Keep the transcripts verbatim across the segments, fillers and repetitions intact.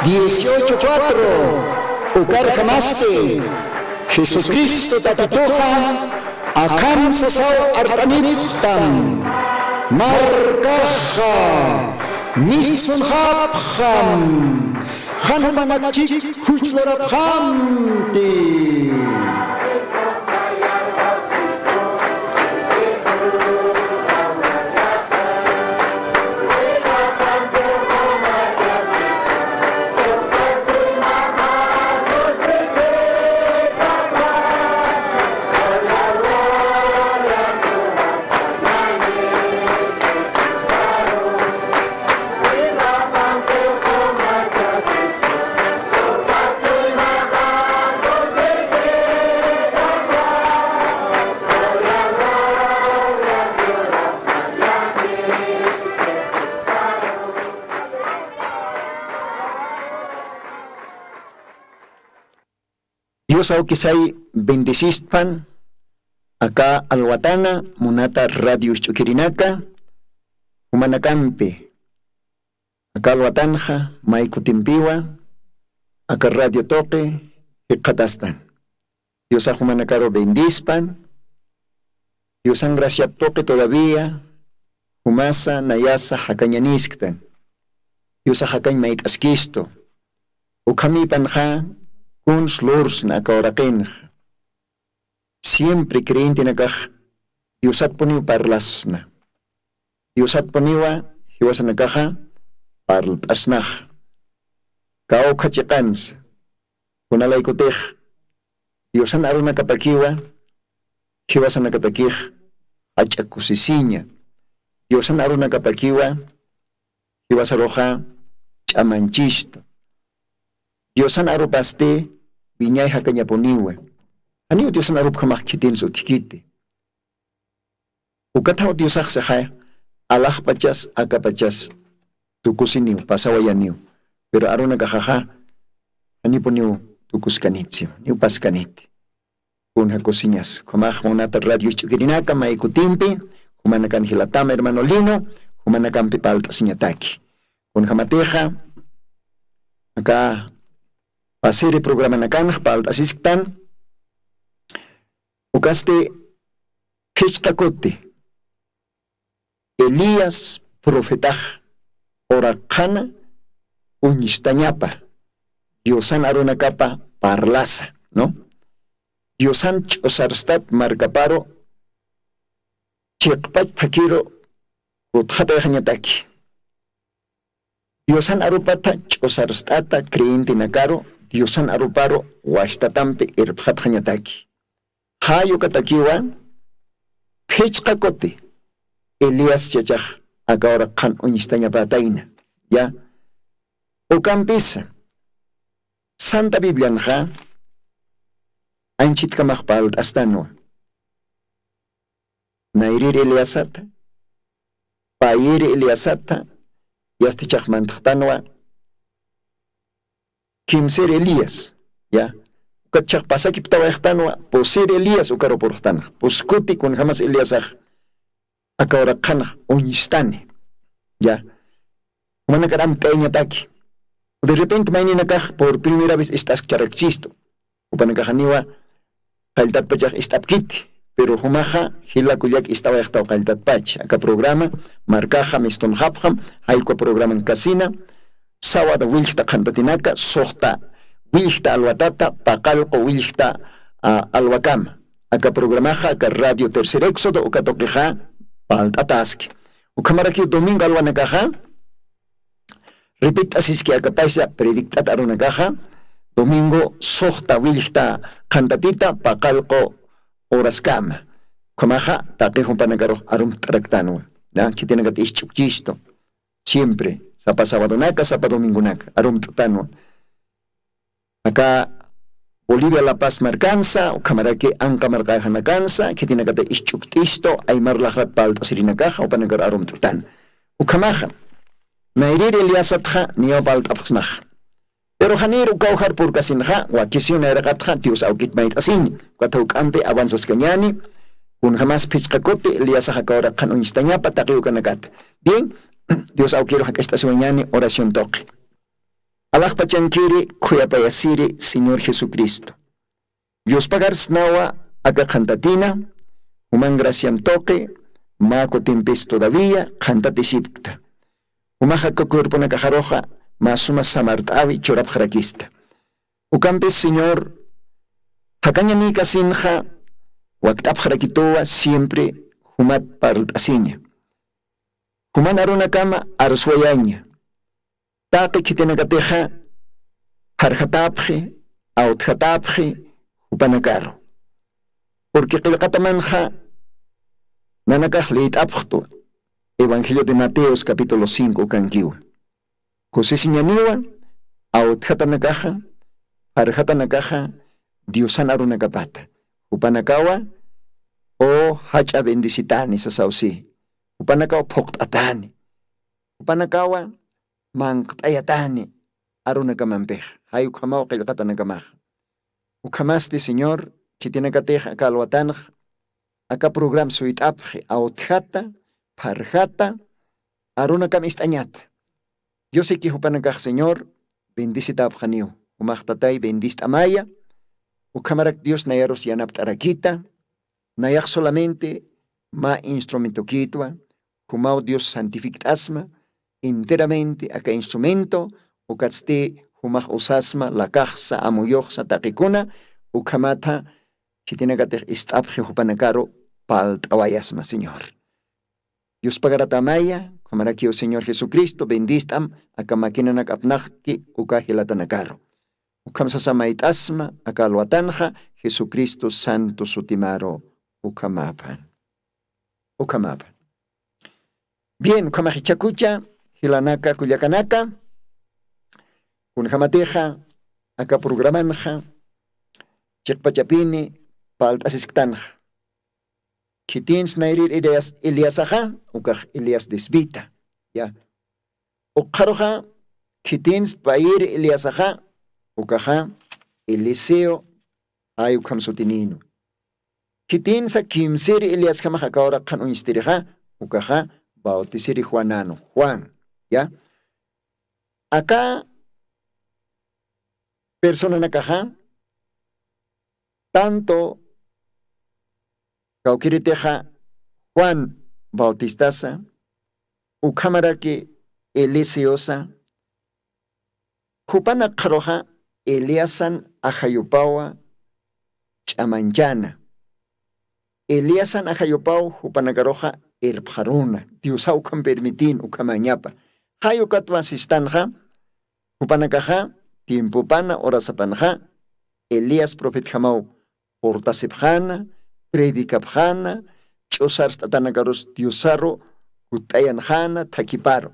Dieciocho cuatro, ukarjamasti, Jesucristo Tatituxa, akham sasaw art'anipxtam, markaxa, misunxapxam, jan jumanakchik juchlurapxamti. Dios awkisay bendisistpan aka alwatana munata radio isch'ukirinaka, jumanakampi aka alwatanxa maykutimpiwa aka radio tuqi jikxatastan. Diosax jumanakaru bendispan. Diosan graciap tuqi todavía jumasa nayasa jakañanisktan. Diosax jakañ mayt'askistu. Ukhamipanxa kuns lursna aka uraqinxa. Siempre creyentenakax diosatpuniw parlasna. Diosatpuniwa jiwasanakaxa parlt'asnaxa. Kawkha chiqansa kunalaykutix diosan arunakapakiwa jiwasanakatakix jach'a kusisiña. Diosan arunakapakiwa jiwasaruxa ch'amanchistu. Diosan arupasti wiñay jakañapuniwa. Janiw diosan arupjamax khitinsa utjkiti. Ukathaw diosaxsixay alaxpachas akapachas tukusiniw pasawayaniw. Pero arunakaxaxa janipuniw tukuskanitsi niw paskaniti. Kunja kusiñas ukhamax munata radio isch'ukirinaka maykutimpi jumanakan jilatama hermano lino jumanakampi palt'asiñataki. Kunjamatixa aka pasiri programanakanx palt'asisktan. Ukasti phichqa kuti elías profetax uraqxana uñstañapa diosan arunakapa parlasa, no? Diosan ch'usarstat markaparu chiqpach thakiru kutxatayxañataki. Diosan arupata ch'usarst'ata creyentenakaru diosan aruparu washtatampi irpxatxañataki. Jayukatakiwa phichqa kuti elías chachax aka uraqxan uñstañapatayna. Ya ukampisa santa biblianxa anchitkamax palt'astanwa. Nayrir eliasata payir eliasata yastichaxmantxtanwa. Kimsir elías ya ukatchax pasakiptawayxtanwa. Pusir elías ukarupurxtanxa puskuti kunjamas eliasax aka uraqxanx uñstani. Ya jumanakar amt'ayañataki. De repente mayninakax por primera vez ist'askcharakchistu. Jupanakaxaniwa qalltatpachax ist'apkiti. Pero jumaxa jilakullak ist'awayxtaw qalltatpach aka programa markaxa mistunxapxam. Jayku programan kasina sawada willkta qhantatinaka suxta willkta alwatata paqallqu willkta alwakama. Aka programaxa aka radio tercer éxodo uka tuqixa palt'ataski. Ukhamarakiw domingo alwanakaxa ripit'asiski akapasa predict'at arunakaxa domingo suxta willjta qhantatita paqallqu horaskama. Ukhamaxa taqi jumpanakarux arumt'araktanwa. Khitinakata isch'ukchistu siempre sapa sabadonaka sapa domingonaka arumt'tanwa. Aka bolivia lapas markansa ukhamaraki anqa marqaxanakansa khitinakata isch'ukt'istu aymar laqrat palt'asirinakaxa jupanakar arumt'tan. Ukhamaxa nayrir eliasatxa niyaw palt'apxsmaxa. Pero janir uka ujar purkasinxa wakisiw nayraqatxa dios awkit mayt'asiña. Ukatha uk'ampi avanzaskañani kunjamas phichqa kuti eliasax aka uraq qhan uñstañapa taqi ukanakata. Bien, dios awkiru jak'acht'asiwañani oración tuqi. Alaxpachankiri khuyapayasiri señor jesucristo. Yuspagarsnawa aka qhantatina, juman graciam tuqi mä kutimpis todavía qhantatisipkta. Jumax aka cuerponakaxaruxa mä suma samart'awi churapxarakista. Ukampis señor, jakañanïkasinxa wakt'apxarakituwa siempre jumat parlt'asiña. Juman arunakama arswayaña. Taqi khitinakatixa jarjatapxi, awtjatapxi jupanakaru. Purqui qillqatamanxa nanakax lït'apxtu. Evangelio de mateos capítulo cinco ukankiwa. Kusisiñaniwa awtjatanakaxa, jarjatanakaxa diosan arunakapata. Jupanakawa o jach'a bendisitani sasawsi. Jupanakawa phuqt'atani. Jupanakawa manqt'ayatani arunakamampix. Jay ukhamaw qillqatanakamax. Ukhamasti señor khitinakatix aka alwatanx aka program suyt'apxi awtjata, pharjata, arunakam ist'añata. Diosiki jupanakax señor bendisitapxaniw. Jumaxtatay bendist'amaya. Ukhamarak dios nayarus yanapt'arakita. Nayax solamente mä instrumentokitwa. Jumaw dios santifikt'asma enteramente aka instrumento. Ukatsti jumax usasma lakaxsa amuyuxsa taqikuna. Ukhamatha khitinakatix ist'apxi jupanakaru palt'awayasma señor. Yuspagaratamaya ukhamarakiw señor jesucristo bendist'am aka makinanakapnaqki uka jilatanakaru. Ukham sasa mayt'asma aka alwatanxa jesucristo santo sutimaru. Ukhamapan ukhamapan. Bien ukhamax ichakucha jilanaka kullakanaka, kunjamatixa aka programanxa chiqpachapini palt'asisktanxa. Khitinsi nayrir eliasaxa ukax elías disbita. Ya. Ukxaruxa khitinsi payir eliasaxa ukaxa eliseo. Jay ukham sutininu. Khitinsa kimsiri eliasjamax akawra qhan uñstirixa ukaxa bautisiri juananu juan. Ya. Aka personanakaxa tanto kawkiritixa juan bautistasa ukhamaraki eliseosa. Jupanakxaruxa eliasan ajayupawa ch'amanchana. Eliasan ajayupaw jupanakaruxa irpxaruna diosaw ukham permitin ukhamañapa. Jay ukatwa sistanxa jupanakaxa tiempopana horasapanxa elías profetjamaw purtasipxana, predicapxana, ch'usarst'atanakarus diosaru kutt'ayanxana thakhiparu.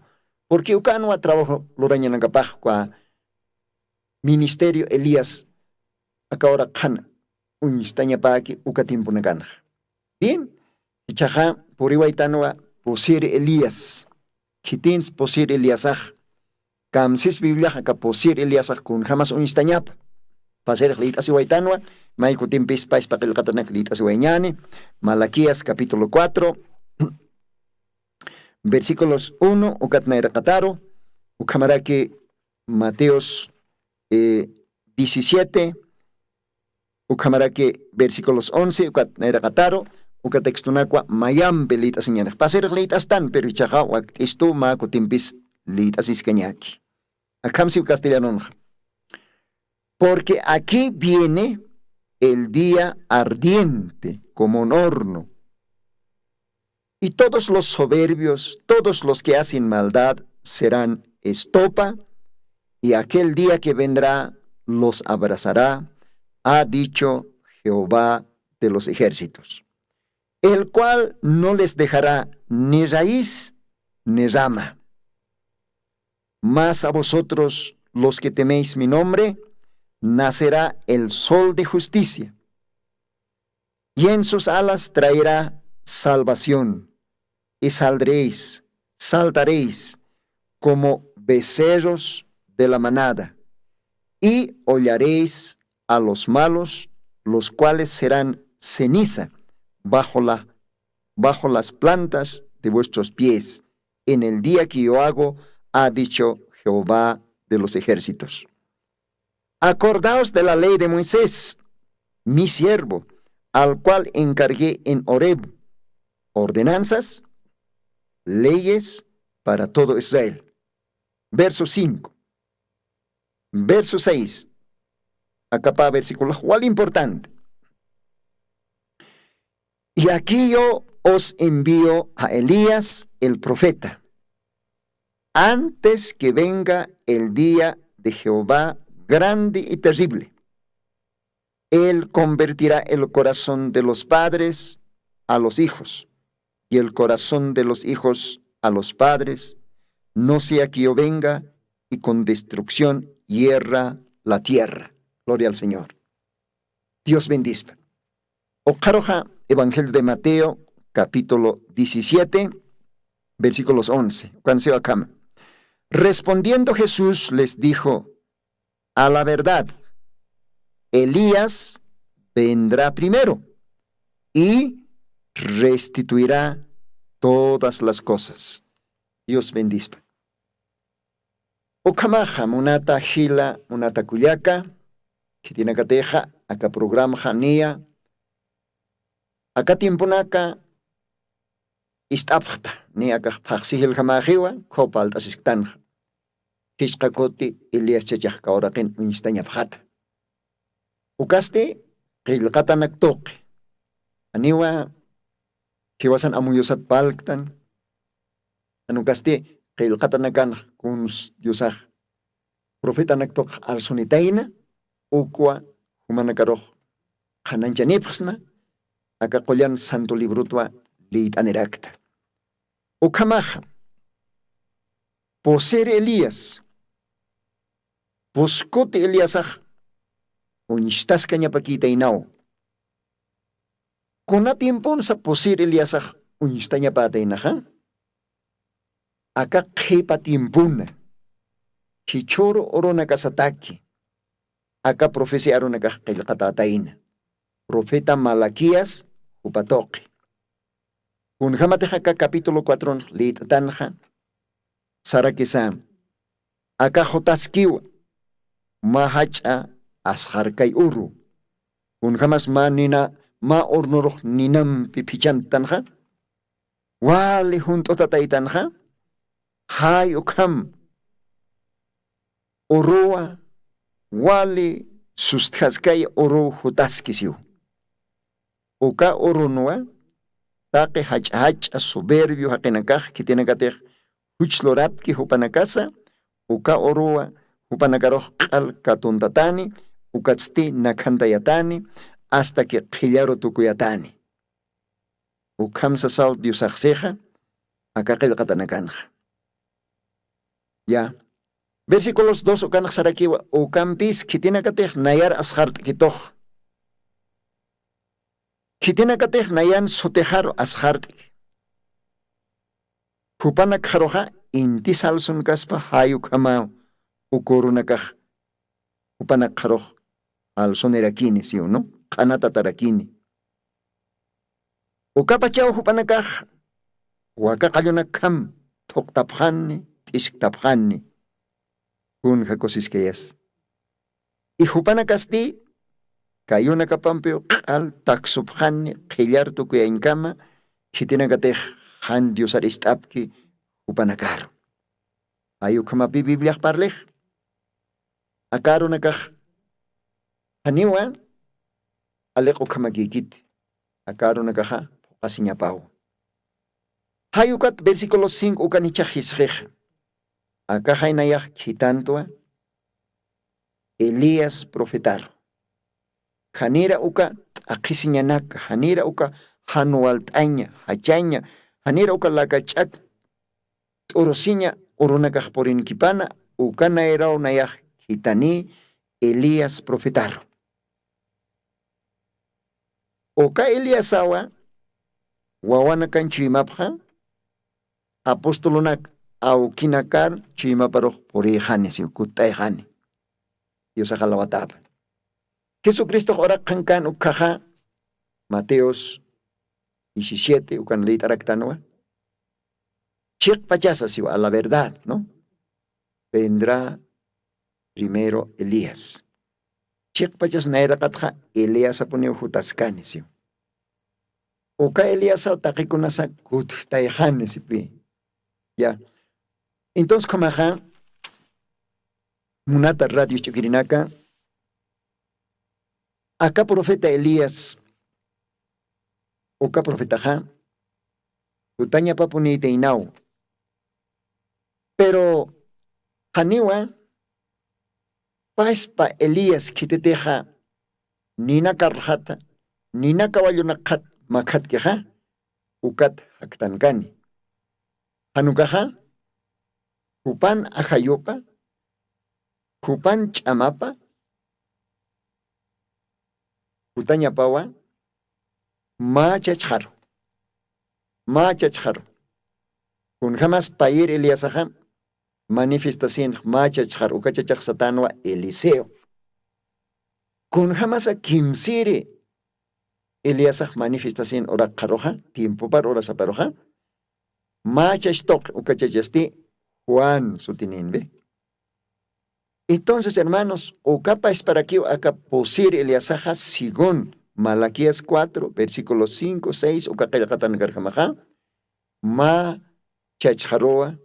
Purqui ukanwa trabajo lurañanakapaxkwa ministerio elías akawra qhan uñstañapäki uka tiemponakanxa. Bien. Ichaxa puriwaytanwa pusir elías. Khitins pusir eliasax kamsis bibliax aka pusir eliasax kunjamas uñstañapa. Pasirix lït'asiwaytanwa may kutimpis payspa qillqatanak lït'asiwayñani. Malaquías capítulo cuatro versículos uno ukat nayraqataru ukhamaraki mateos diecisiete ukhamaraki versículos once ukat nayraqataru uka textonakwa mayampi lït'asiñanix pasirix lït'astan pero ichaxa wakt'istu mä kutimpis lït'asiskañaki. Akhamsiw castellanonxa porque aquí viene el día ardiente como un horno. Y todos los soberbios, todos los que hacen maldad serán estopa, y aquel día que vendrá los abrazará, ha dicho Jehová de los ejércitos, el cual no les dejará ni raíz ni rama. Mas a vosotros los que teméis mi nombre, nacerá el sol de justicia, y en sus alas traerá salvación, y saldréis, saltaréis como becerros de la manada, y hollaréis a los malos, los cuales serán ceniza bajo la, bajo las plantas de vuestros pies, en el día que yo hago, ha dicho Jehová de los ejércitos. Acordaos de la ley de Moisés, mi siervo, al cual encargué en Horeb ordenanzas, leyes para todo Israel. Verso cinco. Verso seis. Acá pa versículo igual importante. Y aquí yo os envío a Elías el profeta, antes que venga el día de Jehová grande y terrible. Él convertirá el corazón de los padres a los hijos, y el corazón de los hijos a los padres, no sea que yo venga y con destrucción hierra la tierra. Gloria al Señor. Dios bendispa. Uqharuxa Evangelio de Mateo, capítulo diecisiete, versículos once. Ukan siwa akhama. Respondiendo Jesús les dijo: a la verdad, Elías vendrá primero y restituirá todas las cosas. Dios bendispa. Ukhamaxa munata jila, munata kullaka, khitinakatixa aka programxa niya, aka tiemponaka ist'apxta, niya akax phaxsi jiljamäxiwa, khupa alt'asisktanxa. Jichqa kuti Elías chachax kawraqin uñstañapxata. Ukasti qillqatanak tuqi. Janiwa jiwasan amuyusat parlktan. Jan ukasti qillqatanakanx kuns Diosax profetanak tuqx arsunitayna, ukwa jumanakarux qhananchanipxsma, aka qullan santo librotwa liyt'anirakta. Ukhamaxa, pusir Elías, puskuti Eliasax uñstaskañapakïtaynaw. Kuna tiemponsa pusir Eliasax uñstañapätaynaxa? Aka qhipa tiempona, jichhüru urunakasataki, aka profecía arunakax qillqatätayna, profeta Malaquías jupa tuqi. Kunjamatix aka capítulo cuatronx liyt'tanxa, sarakisa, aka jutaskiwa, mä jach'a asxarkay uru. Kunjamas mä nina, mä hornorux ninampi phichanttanxa, wali junt'utataytanxa, jay ukham uruwa, wali sustjaskay uruw jutaski siw. Uka urunwa, taqi jach'a jach'a soberbio jaqinakax khitinakatix juch lurapki jupanakasa, uka uruwa jupanakarux q'al katuntatani, ukatsti nakhantayatani, hasta que qhillaru tukuyatani. Ukham sasaw Diosax sixa, aka qillqatanakanxa. Ya. Versículos dos ukanx sarakiwa, ukampis khitinakatix nayar asxart'kitux. Khitinakatix nayan sutixaru asxart'ki. Jupanakxaruxa inti salsunkaspa jay ukhamaw uk urunakax jupanakxarux alsunirakini siw, ¿no? Q'anatatarakini. Ukapachaw jupanakax waka qallunakkham thuqtapxani, t'isktapxani. Kunja kusiskayas. Y jupanakasti kayunakapampiw q'al taksupxani qhillar tukuyañkama, khitinakatix jan Diosar ist'apki jupanakaru. Jay ukhamapi Bibliax parlix. Aka arunakax janiwa aliq ukhamakïkiti. Aka arunakaxa phuqhasiñapaw. Jay ukat versículo cinco ukan jichhax jisxixa. Akaxay nayax khithantwa Elías profetaru. Janira uka t'aqhisiñanaka, janira uka jan walt'aña, jachaña, janira uka laka ch'ak t'urusiña urunakax purinkipana, uka nayraw nayax khithani Elías profetaru. Uka Eliasawa wawanakan chuymapxa, apostolunak awkinakar chuymaparux purïxani, siw kutt'ayxani. Diosax alawatapa. Jesucristox uraqxankan ukkhaxa, Mateos diecisiete ukan liyt'araktanwa. Chiqpachasa siwa, a la verdad, ¿no? Vendrá Primero elías. Chiqpachas nayraqatxa eliasapuniw jutaskani siw. Uka eliasaw taqikunasa kutjtayxani sipi. Ya. Entonces khumaxa munata radios ch'ukirinaka, aka profeta elías uka profetaxa tutañapapunïtaynaw. Pero janiwa paspa elías khititixa nina karlxata nina kawallunakxat makhatkixa ukat jaktankani. Janukaxa jupan ajayupa jupan ch'amapa jutañapawa mä chachxaru mä chachxaru. Kunjamas payir eliasaxa manifestasinx mä chachxaru uka chachaxsatanwa eliseo. Kunjamasa kimsiri eliasax manifestasin urakxaruxa tiempopar urasaparuxa mä chachtuqi uka chachasti juan sutininbi. Entonces hermanos uka pasparakiw aka pusir eliasaxa según malaquías cuatro versículos cinco seis uka qillqatanakarjamaxa mä chachxaruwa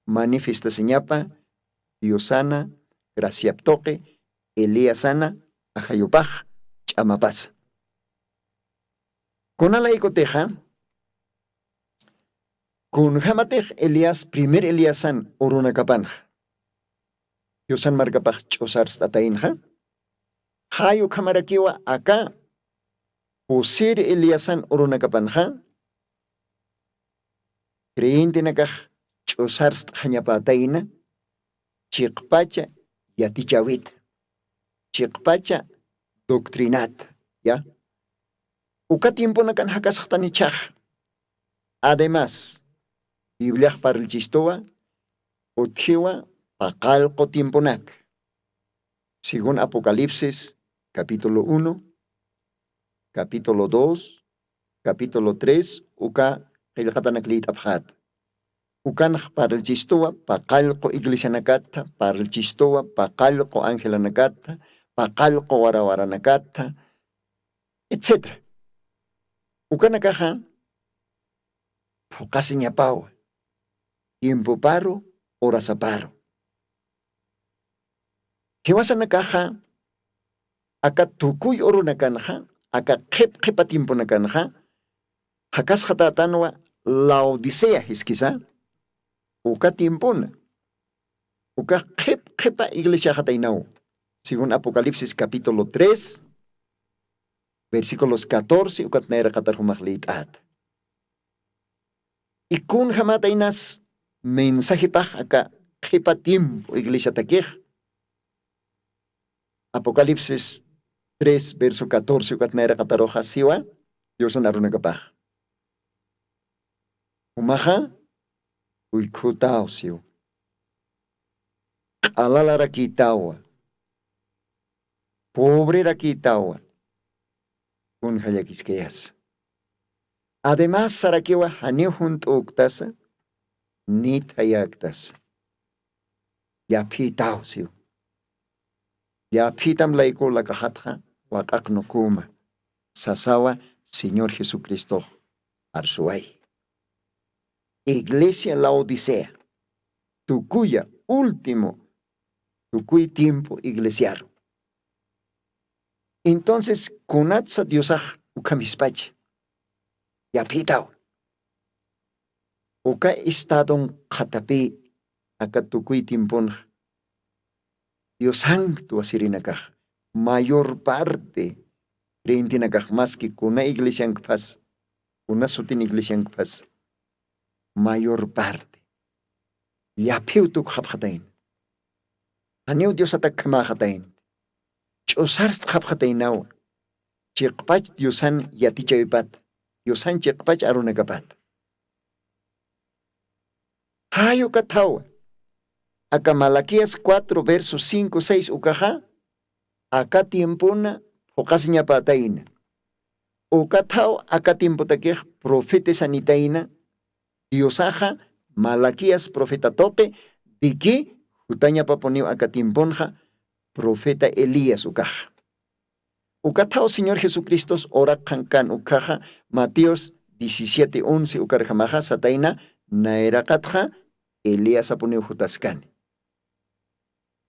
manifestasiñapa diosana graciaptuqi eliasana ajayupax ch'amapasa. Kunalaykutixa kunjamatix elias primer eliasan urunakapanxa diosan markapax ch'usarst'ataynxa jay ukhamarakiwa aka pusir eliasan urunakapanxa creyentenakax ch'usarst'xañapätayna chiqpacha yatichäwita chiqpacha doctrinata ya. Uka tiemponakan jakasaxtan ichhaxa además bibliax parlchistuwa utjiwa paqallqu tiemponaka según apocalipsis capítulo uno capítulo dos capítulo tres uka qillqatanak liyt'apxäta. Ukanx parlchistuwa paqallqu iglesianakatha parlchistuwa paqallqu angelanakatha paqallqu warawaranakatha etcétera. Ukanakaxa phuqasiñapawa tiempoparu urasaparu. Jiwasanakaxa aka tukuy urunakanxa aka qhip qhipa tiemponakanxa jakasxatätanwa laodicea jiskisa uka tiempona ukax qhip qhipa iglesiaxataynaw según apocalipsis capítulo tres versículos catorce ukat nayraqatar jumax liyt'äta. Ikunjamataynas mensajipax aka qhipa tiempo iglesiatakix apocalipsis tres verso catorce ukat nayraqataruxa siwa diosan arunakapax jumaxa uykhutaw siw q'alalarakitawa pobrerakitawa kunjallakiskayasa. Además sarakiwa janiw junt'uktasa ni thayaktasa yaphitaw siw. Yaphitam layku lakaxatxa waq'aqnukuma sasawa señor jesucristox arsuway. Iglesia laodicea tukuya último tukuy tiempo iglesiaru. Entonces kunatsa diosax ukhamispacha yaphitaw uka estadon qhatapi aka tukuy tiemponx diosanktwa sirinakax mayor parte creyentenakax maski kuna iglesiankphas kuna sutin iglesiankphas mayor parte llaphiw tukxapxatayna. Janiw diosatak khamäxataynti ch'usarst'xapxataynawa chiqpach diosan yatichawipata diosan chiqpach arunakapata. Jay uka thawa aka malaquías cuatro verso cinco seis ukaxa aka tiempona phuqasiñapätayna. Uka thaw aka tiempotakix profetisanitayna diosaxa malaquías profeta tuqi diki jutañapapuniw aka tiemponxa profeta Elías ukaxa. Ukathaw señor jesucristos uraqxan kan ukhaxa. Mateos diecisiete once ukarjamaxa satayna nayraqatxa eliasapuniw jutaskani.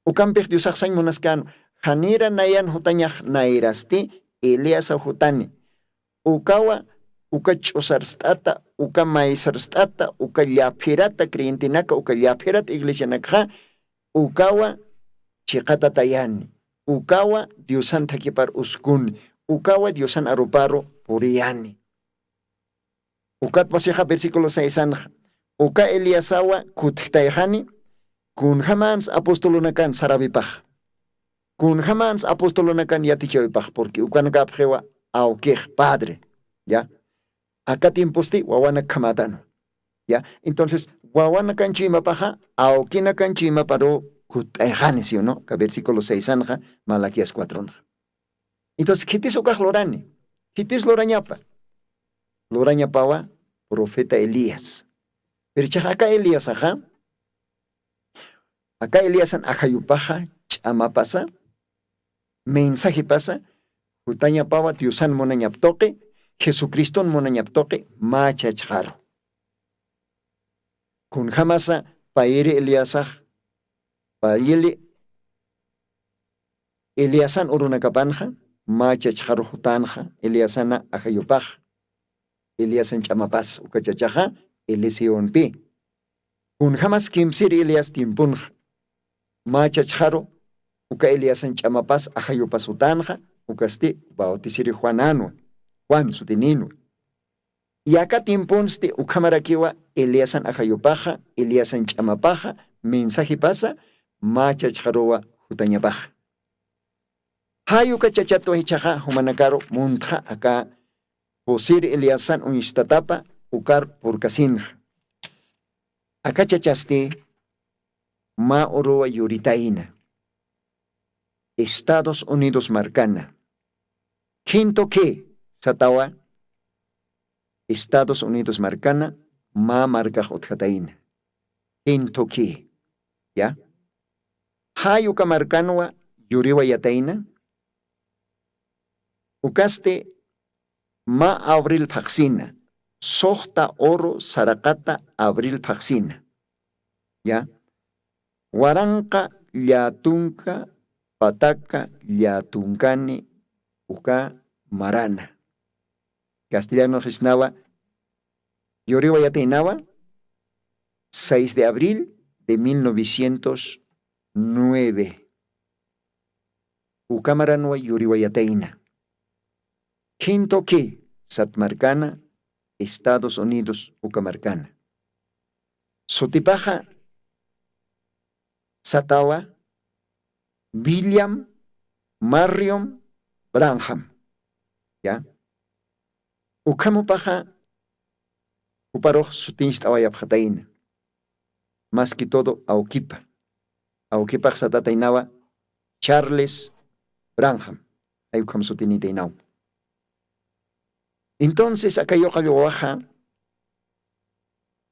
Ukampix diosaxsañ munaskan janira nayan jutañax nayrasti eliasaw jutani. Ukawa uka ch'usarst'ata uka maysarst'ata uka llaphirata creyentenaka uka llaphirata iglesianakxa ukawa chiqatatayani. Ukawa diosan thakipar uskuni. Ukawa diosan aruparu puriyani. Ukat pasixa versículo seisanxa uka eliasawa kutjtayxani. Kunjamans apostolunakan sarawipaxa kunjamans apostolunakan yatichawipaxa purqui ukanakapxiwa awkix padre. Ya aka tiemposti wawanak khamätanwa. Ya entonces wawanakan chuymapaxa awkinakan chuymaparu kut'ayxani si uno ka versículo seisanxa malaquías cuatronxa. Entonces khitis ukax lurani? Khitis lurañapa? Lurañapawa profeta elías. Pero ichaxa aka eliasaxa aka eliasan ajayupaxa ch'amapasa mensajepasa jutañapawa diosan munañaptuqi jesucriston munañaptuqi mä chachxaru. Kunjamasa payiri eliasax payili eliasan urunakapanxa mä chachxaru jutänxa eliasana ajayupax eliasan ch'amapas uka chachaxa eliseonpi. Kunjamas kimsir elias tiemponxa mä chachxaru uka eliasan ch'amapas ajayupas jutänxa ukasti bautisiri juananwa juan sutininwa. Yaka tiemponsti ukhamarakiwa eliasan ajayupaxa eliasan ch'amapaxa mensajepasa mä chachxaruwa jutañapaxa. Jay uka chachatwa jichhaxa jumanakaru muntxa aka pusir eliasan uñstatapa ukar purkasinxa. Aka chachasti mä uruwa yuritayna estados unidos markana. Kinto ki satawa estados unidos markana mä markax utjatayna. Kinto ki ya jay uka markanwa yuriwayatayna. Ukasti mä abril phaqsina suxta uru saraqata abril phaqsina ya waranqa llatunka pataka llatunkani uka marana. Castellano xisnawa yuriwayataynawa seis de abril de mil novecientos nueve. Uka maranwa yuriwayatayna. Kinto ki satmarkana estados unidos uka markana sutipaxa satawa william marriom branham. Ya ukhamupaxa juparux sutincht'awayapxatayna. Mas que todo awkipa awkipax satataynawa charles branham. Ay ukham sutinitaynaw. Entonces aka yuqalluwaxa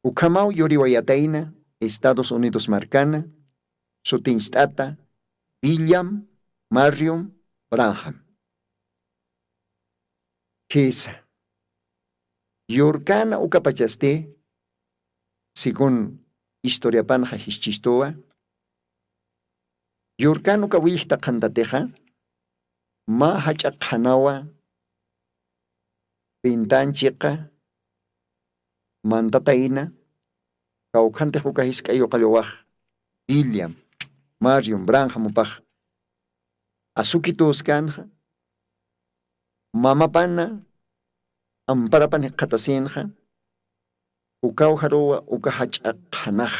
ukhamaw yuriwayatayna estados unidos markana sutincht'ata william marriom branham. Khisa yurkana ukapachasti según historiapanxa jischistuwa yurkan uka willxta qhantatixa mä jach'a qhanawa pintan chiqa mantatayna kawkhantix uka jisk'a yuqalluwax william marion branhamupax asukituskänxa mamapana amparapan jikxatasinxa ukawjaruwa uka jach'a qhanax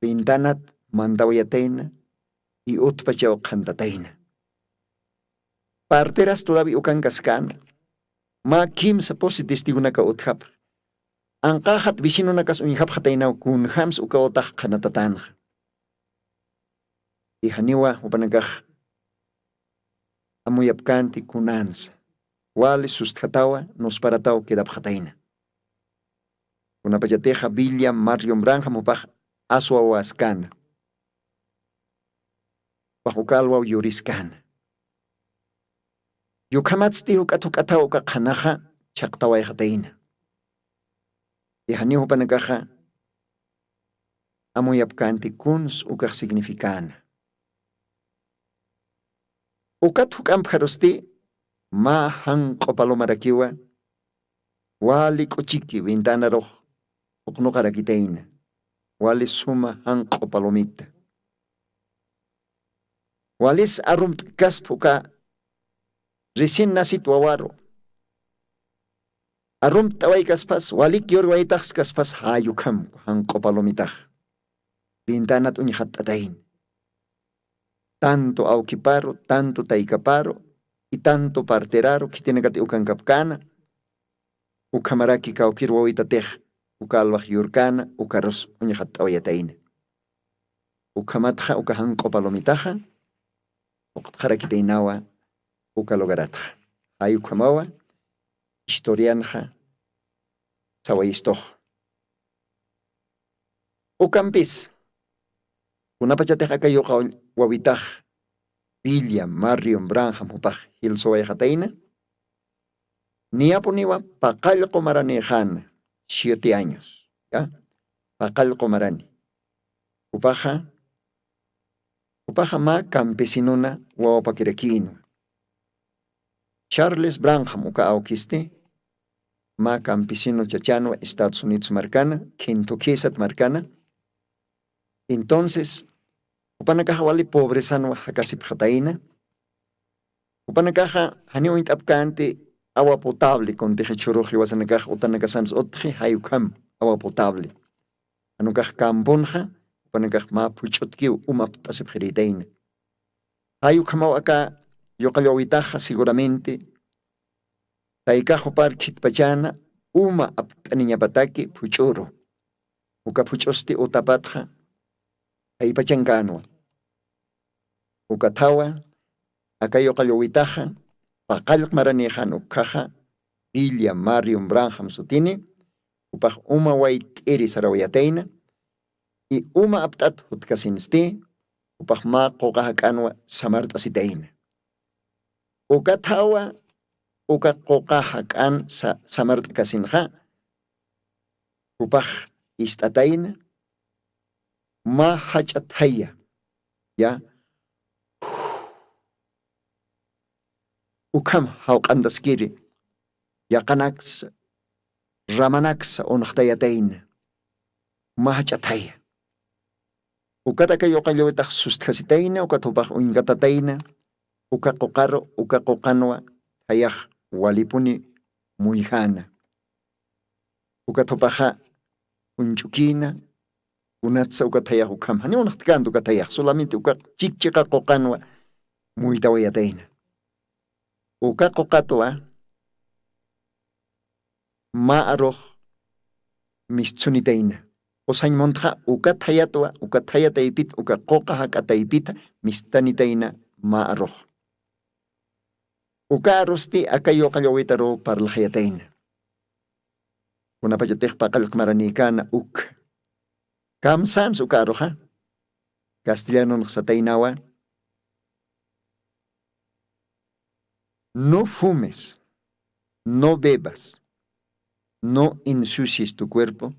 pintanat mantawayatayna y utpachaw qhantatayna. Parteras todavi ukankaskäna mä kimsa pusi testigonaka utjapx anqaxat vecinonakas uñjapxataynaw kunjams uka utax qhanatatanxa. Ijaniwa jupanakax amuyapkänti kunansa wali sustjatawa nusparataw quedapxatayna. Kunapachatixa william marion branham jupax aswawaskana. pax uka alwaw yuriskana. Yukhamatsti juk'at juk'athaw uka qhanaxa chhaqtawayxatayna. Ijaniw jupanakaxa amuyapkänti kuns ukax significäna. Ukat juk'ampjarusti mä janq'u palomarakiwa wali k'uchiki ventanarux juknuqarakitayna. Wali suma janq'u palomita walis arumt'kaspa uka recién nacido wawaru. Arumt'away kaspas walik yurwaytaxs kaspas jayukham janq'u palomitax. Ventanat uñxatt'atayna. Tanto awkiparu tanto taykaparu y tanto parteraru khitinakati ukankapkäna. Ukhamaraki kawkir wawitatix uka alwax yurkäna ukarus uñxatt'awayatayna. Ukhamatxa uka janq'u palomitaxa uqtxarakitaynawa uka lugaratxa. Jay ukhamawa historianxa sawayistux. Ukampis kunapachatix aka yuqa wawitax pilla marrion branham jupax jilsuwayxatayna. Niyapuniwa paqallqu maranixana siete años ya. Paqallqu marani jupaxa jupaxa mä campesinuna wawapakirakïnwa. Charles branham uka awkisti mä campesino chachanwa estados unidos markana khinthukhisat markana. Entonces jupanakaxa wali pobresanwa jakasipxatayna. Jupanakaxa janiw uñt'apkänti awa potable kuntixi chhurux jiwasanakax utanakasansa utxi jayukham awa potable. Janukax camponxa jupanakax mä phuch'utkiw umapt'asipxirïtayna. Jayukhamaw aka yuqallwawitaxa seguramente taykax jupar khitpachäna uma apt'aniñapataki phuch'uru. Uka phuch'usti utapatxa jaypachankänwa. Ukathawa aka yuqallwawitaxa paqallq maranixan ukkhaxa pilla marion branham sutini. Jupax uma wayt'iri sarawayatayna y uma apt'at jutkasinsti jupax mä quqa jak'anwa samart'asitayna. Ukathawa uka quqa jak'an samart'kasinxa jupax ist'atayna mä jach'a thaya ya. Ukham jawq'antaskiri yaqanaksa ramanaksa unxtayatayna mä jach'a thaya. Ukat aka yuqallawitax sustjasitayna ukat jupax uñkatatayna uka quqaru uka quqanwa thayax walipuni muyjäna. Ukat jupaxa uñch'ukïna kunatsa uka thayax ukham janiw unxtkänti uka thayax solamente uka chikchiqa quqanwa muytawayatayna. Uka quqatwa mä arux mistsunitayna. Usañ muntxa uka thayatwa uka thaya taypit uka quqa jak'a taypita mistanitayna mä arux. Uka arusti aka yuqallwawitaruw parlaxayatayna. Kunapachatix paqallq maranïkäna ukkha kamsänsa uka aruxa castellanonx sataynawa. No fumes, no bebas, no ensucies tu cuerpo,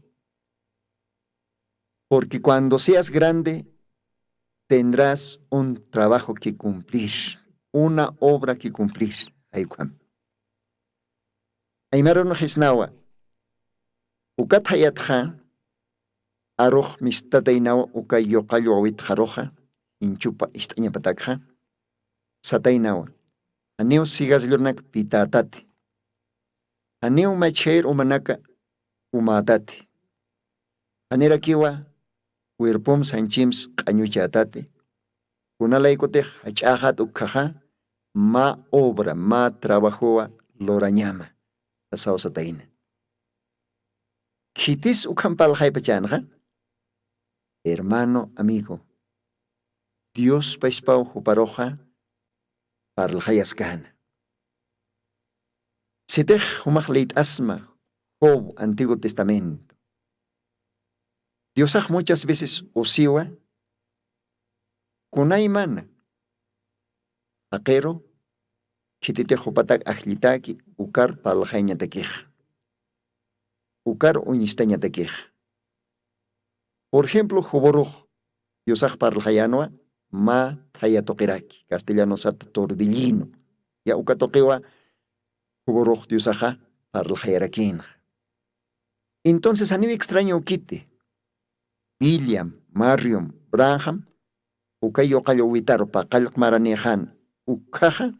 porque cuando seas grande tendrás un trabajo que cumplir, una obra que cumplir. Jaykham aymarunxisnawa ukat jayatxa arux mistataynawa uka yuqallwawitxaruxa jinchupa ist'añapatakxa sataynawa. Janiw sigasllurnak pitätati janiw machhayir umanaka umätati. Janirakiwa cuerpomsa janchimsa q'añuchätati. Kunalaykutix jach'äxat ukkhaxa mä obra mä trabajowa lurañama sasaw satayna. Khitis ukham parlaxaypachänxa hermano amigo, diospaspaw juparuxa parlaxayaskäna. Sitix jumax liyt'asma job antiguo testamento diosax muchas veces usiwa kunaymana jaqiru khititix jupatak ajllitaki ukar parlxayañatakix, ukar uñistañatakix. Por ejemplo juburux diosax parlxayanwa, mä thaya tuqiraki castellano sata torbellino, ya uka tuqiwa juburux diosaxa parlxayarakinxa. Entonces janiw extraño ukiti, william, marium, branham, uka yuqallüwitaru paqallq maranïxan ukkhaxa,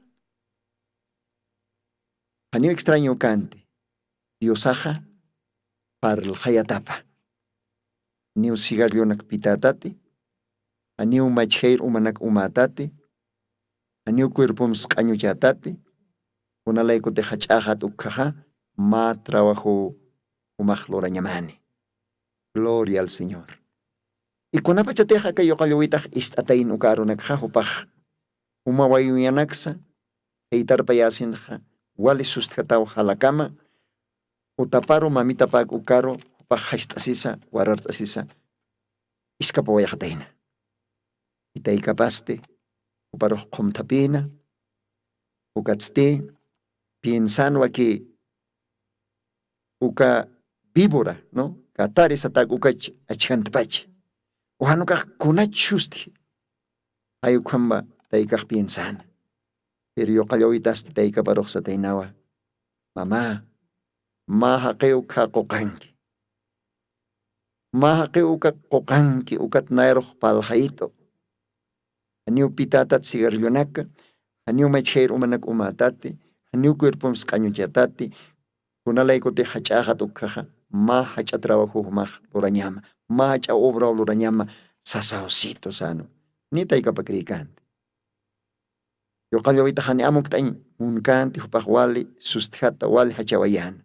janiw extraño ukanti, diosaxa parlxayatapa. Janiw sigarllunak pitätati, janiw machjayir umanak umätati, janiw cuerpumps q'añuchätati, kunalaykutix jach'äxat ukkhaxa mä trabajo jumax lurañamani. Gloria al señor. Y kunapachatix aka yuqallüwitax ist'atayn uka arunakxa jupax uma wayuñanaksa jaytarpayäsinxa wali sustjataw jalakama, utaparu mamitapäk ukaru jupax jast'asisa warart'asisa iskapawayxatayna. Itaykapasti juparux qhumthapïna. Ukatsti piensanwa ki uka víbora no, katari satak ukach achjantapacha ujanukax kunach sustji. Jay ukhamba taykax piensana. Pero yuqallawitasti taykaparux sataynawa, mamä, mä jaqiw ukkha quqanki, mä jaqiw uka quqanki ukat nayrux parlxayit'u. Janiw pitätat sigarllunaka, janiw machjayir umanak umätati, janiw cuerpumps q'añuchätati, kunalaykutix jach'äxat ukkhaxa mä jach'a trabajo jumax lurañama, mä jach'a obraw lurañama, sasawsitu sänwa. Ni taykapa creekänti. Yuqallawitax jani amukt'añ munkänti jupax wali sustjata wali jachawayäna.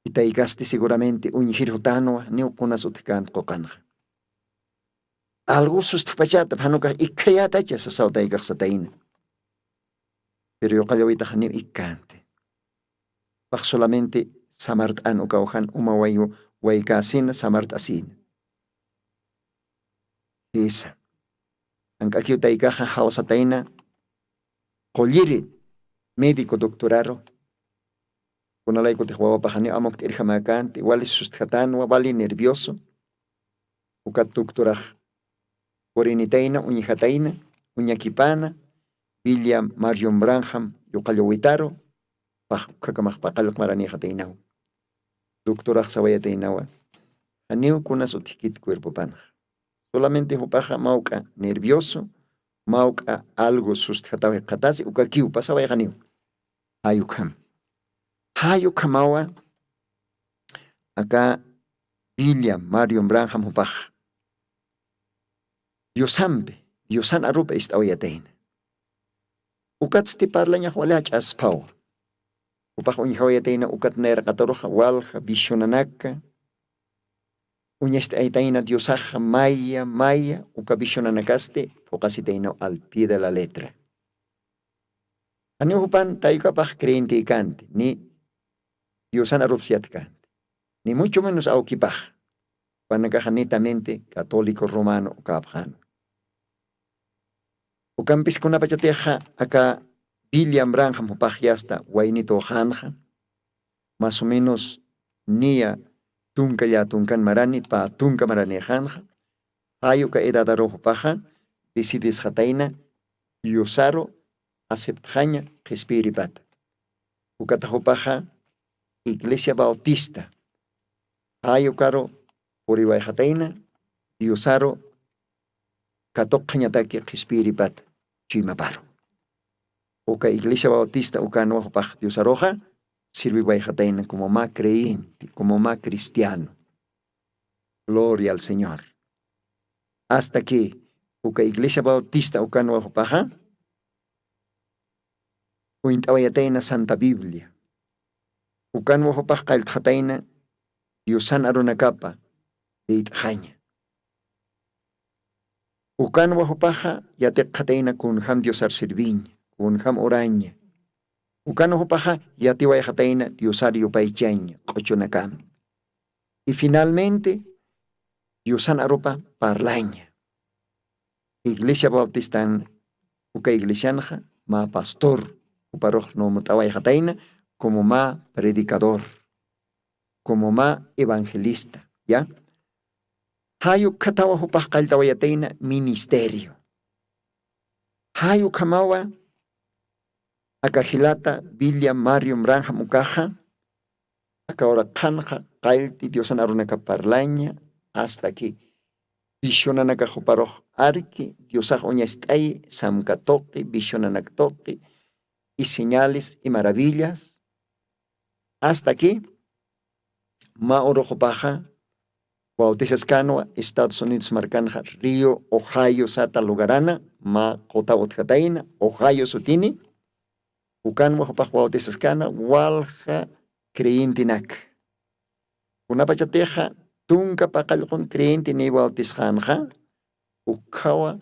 Itaykasti seguramente uñjir jutänwa niw kunas utjkänti quqanxa. Algu sustjpachatap janukax ikkhayätacha sasaw taykax satayna. Pero yuqallawitax janiw ikkänti. Pax solamente samart'an ukaw jan uma wayu waykäsina samart'asina. Jisa, jank'akiw taykaxa jawsatayna qulliri médico doctoraru. Kunalaykutix wawapaxaniw amukt'irjamäkänti wali sustjatanwa wali nervioso. Ukat doctorax purinitayna uñjatayna uñakipäna, william marium branham yuqallawitaru, pax ukhakamax paqallq maranïxataynaw. Doctorax sawayataynawa, janiw kunas utjkit cuerpopanxa. Solamente jupaxa mawk'a nervioso, mawk'a algo sustjataw jikxatasi ukakiw pasawayxaniw. Jay ukham, jay ukhamawa. Aka william marium branham jupax diosampi, diosan arupa ist'awayatayna. Ukatsti parlañax wali jach'asphawa. Jupax uñjawayatayna ukat nayraqataruxa walja visionanaka uñast'aytayna diosaxa maya maya uka visionanakasti phuqasitaynaw al pie de la letra. Janiw jupan taykapax creyentïkänti ni diosan arupsiyatkanti, ni mucho menos awkipax. Jupanakaxa netamente católico romano ukäpxänwa. Ukampis kunapachatixa aka william branham jupax yasta waynituxänxa, más o menos niya tunka llä tunkan marani pä tunka maranïxänxa. Jay uka edadaruw jupaxa decidisxatayna diosaru aceptxaña qhispiyiripata. Ukatax jupaxa iglesia bautista jay ukaru puriwayxatayna diosaru katuqxañataki qhispiyiripata chuymaparu. Uka iglesia bautista ukanwa jupax diosaruxa sirviwayxatayna como mä creyente como mä cristiano. Gloria al señor. Hasta que uka iglesia bautista ukanwa jupaxa uñt'awayatayna santa biblia. Ukanwa jupax qalltxatayna diosan arunakapa liyt'xaña. Ukanwa jupaxa yatiqxatayna kunjam diosar sirviña, kunjam uraña. Ukanwa jupaxa yatiwayxatayna diosar yupaychaña q'uchunakama. Y finalmente diosan arupa parlaña. Iglesia bautistan Uka iglesianxa mä pastor, uparux numt'awayxatayna, como mä predicador, como mä evangelista, ya. Jay ukhatawa jupax qalltawayatayna ministerio. Jay ukhamawa aka jilata William Marion Branham ukaxa, aka uraqhanxa qallti diosan arunaka parlaña, hasta que visionanakax juparux arki diosax uñast'ayi, samka tuqi visionanak tuqi, y señales y maravillas. Hasta que mä urux jupaxa bautisaskanwa Estados Unidos markanxa, río Ohio sata lugarana, mä quta utjatayna Ohio sutini. Ukanwa jupax bautisaskäna walja creyentenak. Kunapachatixa tunka paqallqun creyente niy bautisxänxa, ukhawa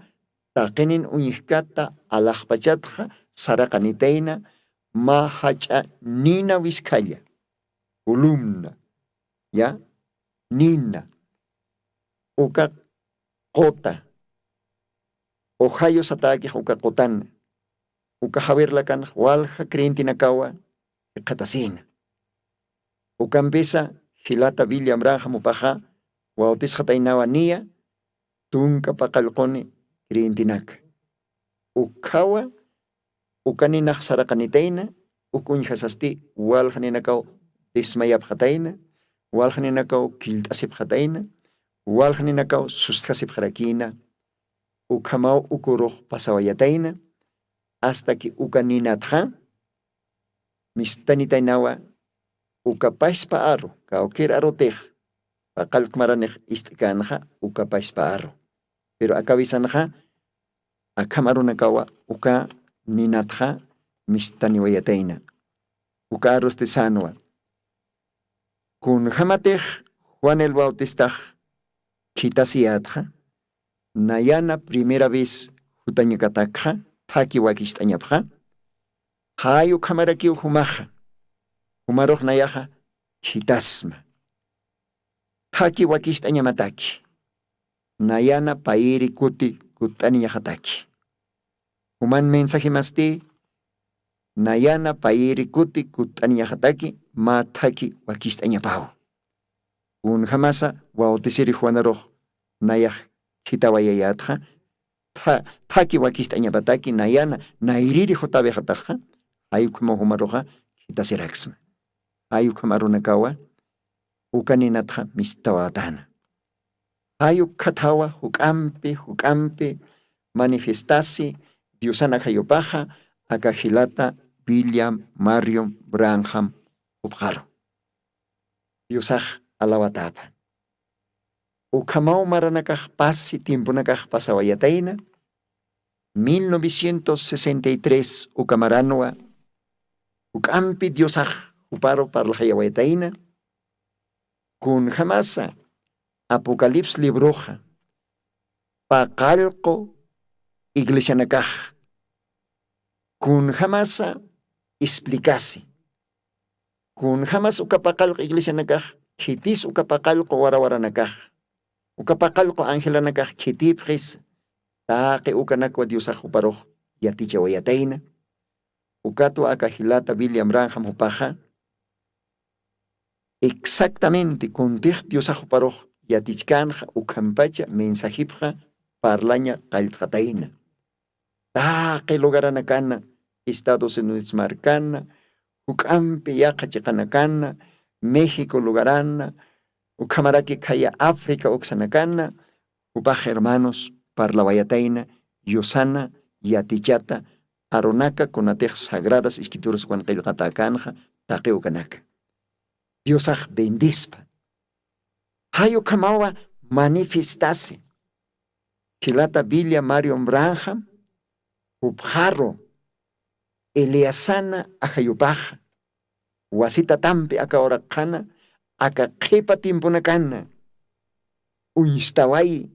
taqinin uñjkata alaxpachatxa saraqanitayna mä jach'a nina wiskhalla, columna, ya, nina, uka quta, Ohio satäkix uka qutan, uka jawirlakanx walja creyentenakawa jikxatasïna. Ukampisa jilata William Branham jupaxa bautisxataynawa niya tunka paqallquni creyentenaka. Ukhawa uka ninax saraqanitayna, uk uñjasasti walja ninakaw desmayapxatayna, walja ninakaw killt'asipxatayna, walja ninakaw sustjasipxarakïna. Ukhamaw uk urux pasawayatayna, hasta que uka ninatxa mistanitaynawa uka pachpa aru, kawkir arutix paqallq maranix ist'känxa uka pachpa aru. Pero aka awisanxa akham arunakawa uka ninatxa mistaniwayatayna. Uka arusti sänwa. Kunjämatix Juan el Bautistax khitasiyätxa, nayana primera vez jutañakatakxa thaki wakicht'añapxa, jay ukhamarakiw jumaxa, jumarux nayaxa khitasma. Thaki wakicht'añamataki, nayana payïri kuti kutt'aniñaxataki. Juman mensajemasti, nayana payïri kuti kutt'aniñaxataki mä thaki wakicht'añapaw. Kunjämasa bautisiri Juanarux nayax khitawayayätxa, tha- thaki wakicht'añapataki nayana nayrïri jutawixataxa, jay ukhamaw jumaruxa khitasiraksma. Jay ukham arunakawa uka ninatxa mistawätäna. Jay ukhathawa juk'ampi juk'ampi manifestasi Diosan ajayupaxa aka jilata William Marion Branham jupxaru. Diosax alawatäpan. Ukhamaw maranakax pasi tiemponakax pasawayatayna, mil novecientos sesenta y tres uka maranwa juk'ampi Diosax juparu parlaxayawayatayna, kunjämasa Apocalipsis libroxa paqallqu iglesianakax, kunjämasa explicasi, kunjämas uka paqallqu iglesianakax, khitis uka paqallqu warawaranakax, uka paqallqu angelanakax khitipxis, taqi ukanakwa Diosax juparux yatichawayatayna. Ukatwa aka jilata William Branham jupaxa exactamente kuntix Diosax juparux yatichkänxa ukhampacha mensajipxa parlaña qalltxatayna. Taqi lugaranakana, Estados Unidos markana, juk'ampi yaqha chiqanakana, México lugarana, ukhamaraki khaya África uksanakana, jupax hermanos parlawayatayna yusana yatichata arunaka kunatix sagradas escrituraswan qillqatäkänxa taqi ukanaka. Diosax bendispa. Jay ukhamawa manifestasi jilata Biblia Marion Branham jupxaru Eliasana ajayupaxa wasitatampi aka uraqxana aka qhipa tiemponakana uñstawayi.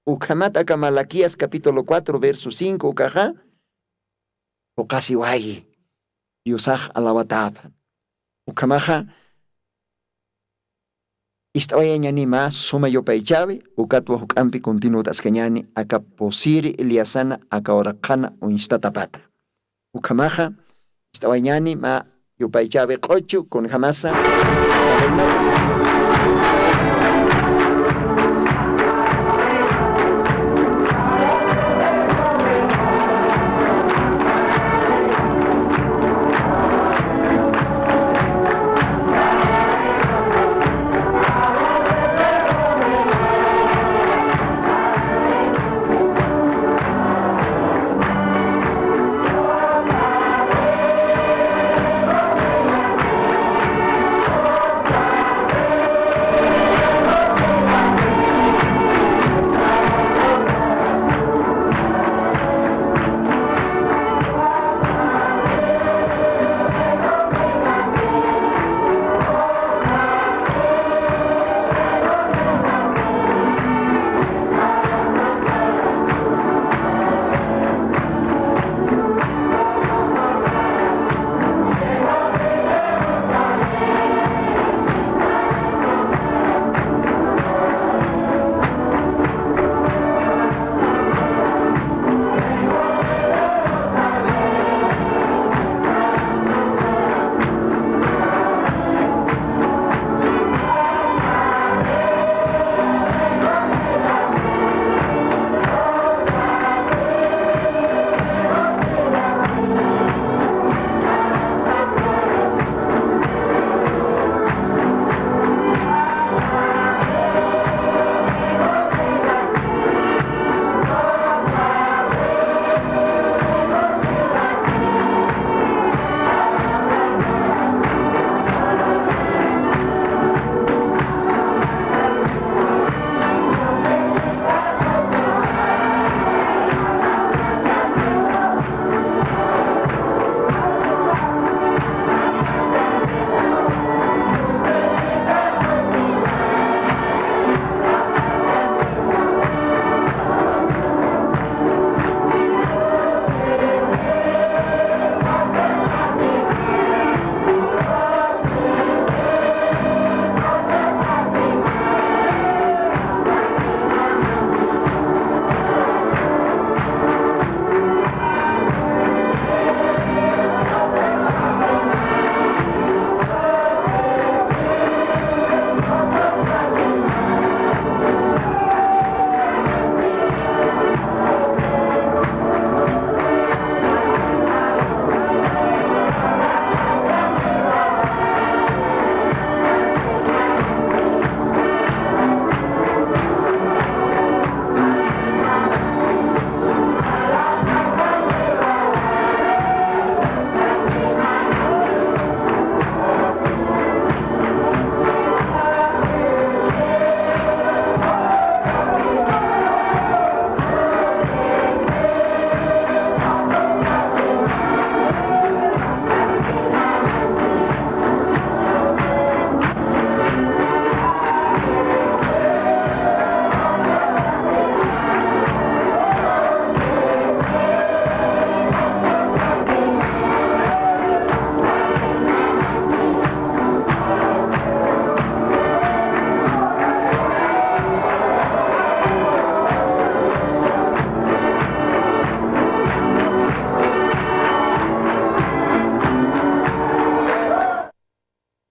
Ukhamat aka Malaquías capítulo cuatro verso cinco ukaxa phuqhasiwayi. Diosax alawatäphan. Ukhamaxa Ist'awayañani mä suma yupaychawi, ukatwa juk'ampi continuo t'askañani aka pusiri iliasana aka uraqana uñstatapata. Ukhamaxa ist'awayañani mä yupaychawi q'uchu kunjamasa.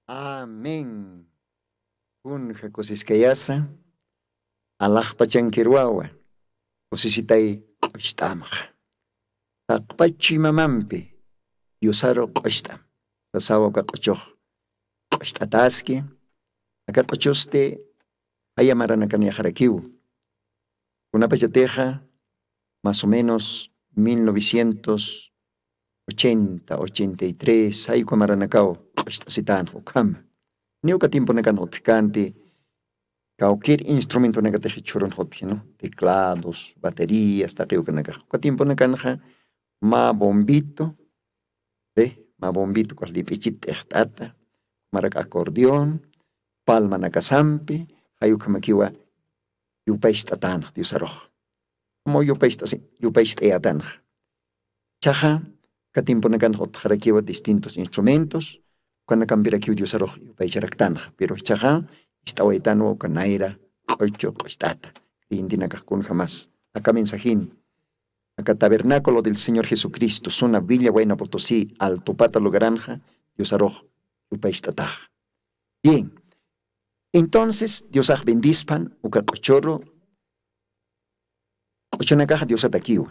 Amén. Kunja kusiskayasa alaxpachankirwawa kusisitay q'ucht'amxa. Taqpach chuymamampi diosaru q'ucht'am sasawa uka q'uchux q'ucht'ataski. Aka q'uchusti jaya maranakan yaqarakiw kunapachatixa mas o menos mil novecientos ochenta ochenta y tres jayku maranakaw q'ucht'asitanxa ukhama. Niwka tiemponakan utjkanti kawkir instrumentonakatix chhurun jutjinu teclados baterías taqiwkanakax uka tiemponakanxa mä bombito mä bombito kux lip'ichit t'ixt'ata marak acordeón palmanakasampi jayukhamakiwa yupaycht'atanxa diosarux. Mu yupaycht'ayatanxa chaxa katimpunakanxa utxarakiwa distintos instrumentos ukanakampirakiw diosarux yupaycharaktanxa pero chaxa ist'awaytanwa uka nayra q'uchu q'ucht'ata. Creyintinakax kunjamas aka mensajini, aka tabernaculo del señor jesucristo suna villa wayna putusi altupata lugaranxa, diosarux yupaycht'ataxa. Bien. Entonces diosax bendispan uka q'uchuru, q'uchunakaxa diosatakiwa.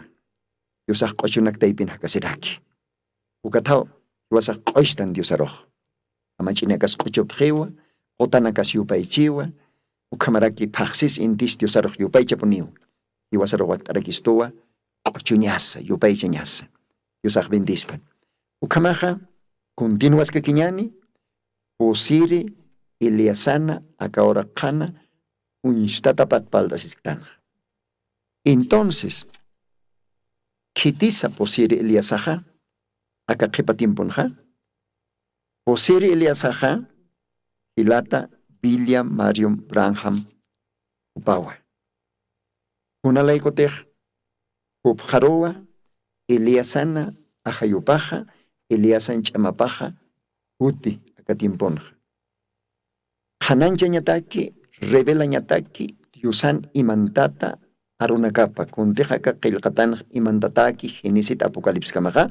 Diosax q'uchunak taypin jakasiraki. Ukathaw jiwasax q'uchtan diosarux. Amach'inakas q'uchupxiwa, qutanakas yupaychiwa, ukhamaraki phaxsis intis diosarux yupaychapuniwa. Jiwasarux wakt'arakistuwa q'uchuñasa yupaychañasa. Diosax bendispan. Ukhamaxa continuwaskakiñani. Pusiri eliasana aka uraqxana uñstatapat palt'asisktanxa. Entonces khitisa pusiri eliasaxa aka qhipa tiemponxa? Pusiri eliasaxa jilata william marium branham jupawa. Kunalaykutix jupxaruwa eliasana ajayupaxa, eliasan ch'amapaxa juti aka tiemponxa. Qhananchañataki revelañataki diosan imantata arunakapa kuntix aka qillqatanx imantataki genesit apocalipskamaxa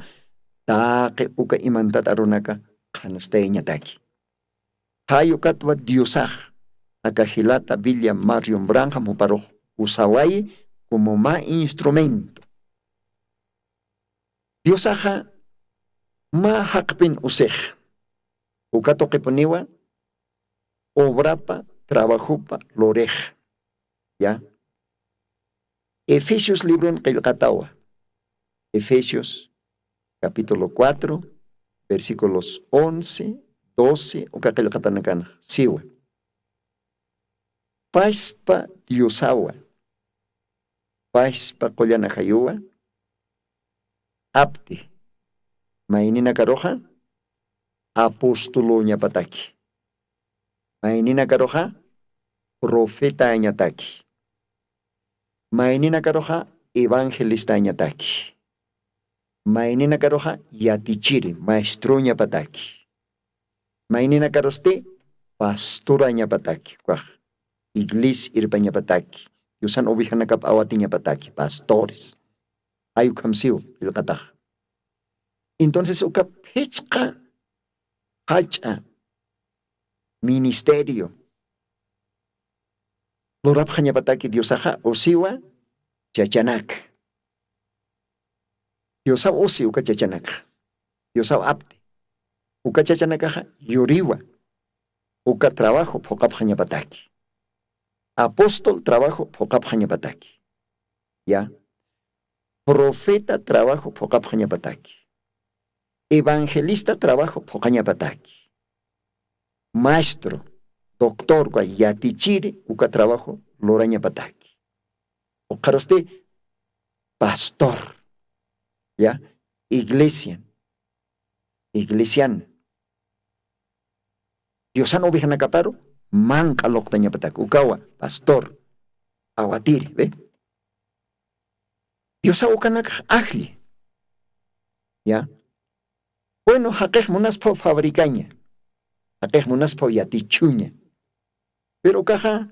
taqi uka imantata arunaka qhanastayañataki. Jayukatwa diosax aka jilata villa marium branham juparux usawayi como mä instrumento. Diosaxa mä jaqpin usix uka tuqipuniwa obrapa trabajopa lurix. Ya. Efesios libron qillqatawa. Efesios capítulo cuatro, versículos once, doce uka qillqatanakanxa siwa. Paspa diosawa, paspa qullan ajayuwa apti mayninakaruxa apostoluñapataki, mayninakaruxa profetañataki, mayninakaruxa evangelistañataki, mayninakaruxa yatichiri maestroñapataki, mayninakarusti pastorañapataki ukax iglesia irpañapataki diosan ovejanakap awatiñapataki pastores. Ay ukhamsiw qillqatax. Entonces uka phichqa jach'a ministerio lurapxañapataki diosaxa usiwa chachanaka. Diosaw usi uka chachanakxa diosaw apti uka chachanakaxa yuriwa uka trabajo phuqapxañapataki, apóstol trabajo phuqapxañapataki, ya, profeta trabajo phuqapxañapataki, evangelista trabajo phuqañapataki, maestro doctor uka yatichiri uka trabajo lurañapataki, ukxarusti pastor, ya, iglesian iglesiana diosan ovejanakaparu manq'a luqtañapatak ukawa pastor awatiri ve. Diosa ukanakx ajlli, ya. Bueno jaqix munasphaw fabricaña, jaqix munasphaw yatichuña, pero ukaxa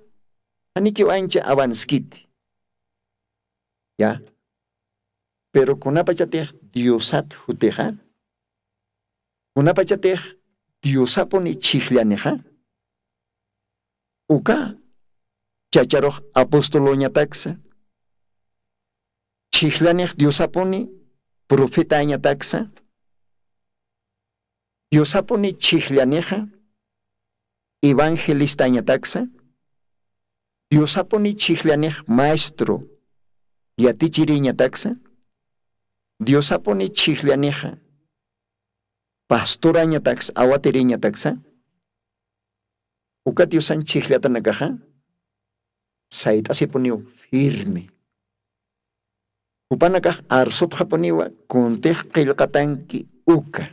janikiw ancha avanskiti, ya. Pero kunapachatix diosat jutixa, kunapachatix diosapuni chhijllanixa, uka chacharux apostoloñataksa, chhijllanix diosapuni profetañataksa, diosapuni chhijllanixa evangelistañataksa, diosapuni chhijllanix maestro yatichiriñataksa, diosapuni chhijllanixa pastorañataksa awatiriñataksa. Uka diosan chhijllatanakaxa sayt'asipuniw firme. Jupanakax arsupxapuniwa kuntix qillqatanki uka.